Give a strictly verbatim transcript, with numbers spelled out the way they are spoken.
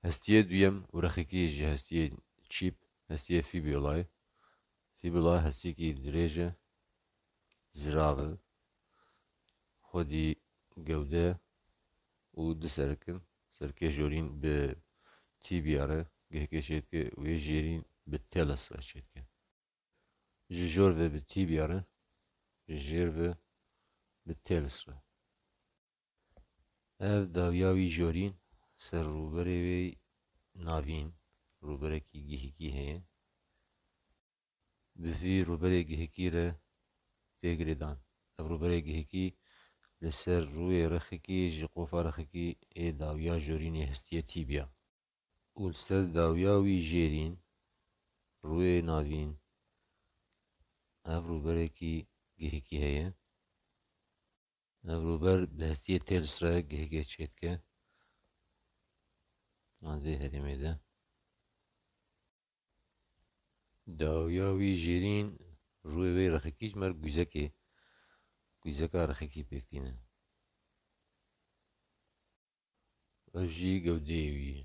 Hestiyê duyem û rexekî ji hestiyê çîp, hestiyê fîbula ye. Fîbula hestiyekî dirêj e, zirav e, xwedî gewde û du serek in. Serkê jorîn bi tîbiya re gihekê çêdike û yê jêrîn bi telis re çêdike. Ji jor ve bi tîbiya re, ji jêr ve bi telis re. Ev dawiya wî jorîn ser rûberê wê navîn, rûberekî gihikî heye. Bi vî rûberê gihikî re tê girêdan. Ev rûberê gihikî li ser rûyê rexekî ji qofa rexekî ê dawiya jorînê hestiye tîbiya. Û li ser dawiya wî jêrîn, rûyê navîn, ev rûberekî gihikî heye. Ev rûber bi hestiyê telis re gihikê çêdike. Navê herêmê de. Dawiya wî jêrîn rûyê wê rexekî ji me re guzekê, guzeka rexekî pêk tîne. Ev jî gewdeyê wî ye.